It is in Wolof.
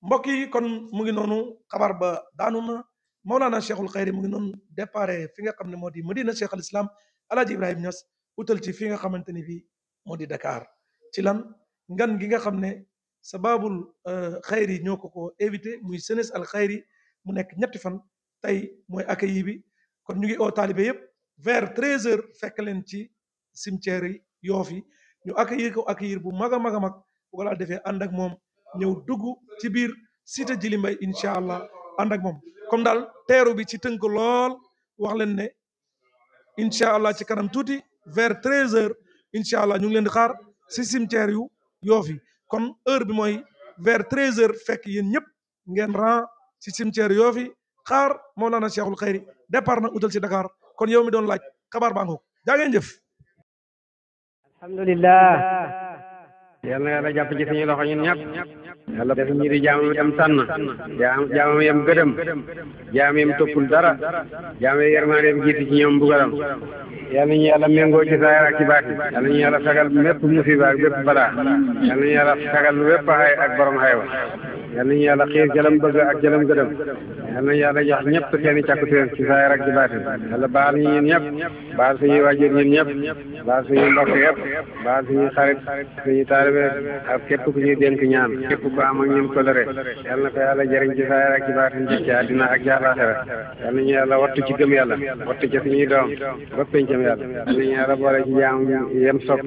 mbokk yi kon mu ngi noonu xabaar ba daanu na Maulana Cheikhul Xayri mu ngi noonu départ fi nga xam ne moo di Madina Cheikh al Islam Alaaji Ibrahima Niass utal ci fi nga xamante ni bii moo di Dakar ci lan ngan gi nga xam ne sababul xayri ñoo ko éviter muy Senes al Xayri mu nekk ñetti fan tey mooy accueil bi kon ñu ngi oo taalibe yëpp vers 13h fekk leen ci cimetière yi Yoff yi ñu accueillir ko accueillir bu mag a mag a mag bu ko daal defee ànd ak moom ñëw dugg ci biir cité Djily Mbaye incha allah ànd ak moom comme daal teeru bi ci tënk lool wax leen ne incha allah ci kanam tuuti vers 13h incha allah ñu ngi leen di xaar si cimetière yu Yoff yi kon heure bi mooy vers 13h fekk yéen ñëpp ngeen ran si cimetière Yoff yi xaar Mawlana Cheikhul Xayri départ na utal si Dakar kon yow mi doon laaj xabaar baa ngoog jaa ngeen jëf. alhamdulilah. yal na yàlla jàpp ci suñu loxo ñun ñëpp. yàlla def ñi di jaamam itam tànn. jaamam yam gëdëm. jaam yam toppul dara. jaam yi yërmandeem jiitu ci ñoom mbugalam. yal nañu yàlla méngoo ci saayir ak ci baati. yal nañu yàlla fegal mépp musiba ak bépp balaa. yal nañu yàlla fegal bépp xay ak borom xaywa. yal nañu yàlla xiir jalam bëgg ak jalam gëdëm. yal nañu yàlla jox ñëpp seeni càkkutéef ci saayir ak ci baati. yàlla baal ñu ñun ñëpp. baal suñuy waajur ñun ñëpp. baal suñuy mbokk yëpp. baal suñuy xarit suñuy taalibe ak képp ku ñuy dénk ñaan képp ku am ak ñun kolëre yal na ko yàlla jëriñ ci saayir ak ci baatin ci àddina ak ci àllaaxira yal nañu yàlla wattu ci gëm yàlla wattu ci suñuy doom ba pencam yàlla yal nañu yàlla boole ci jaam yem sopp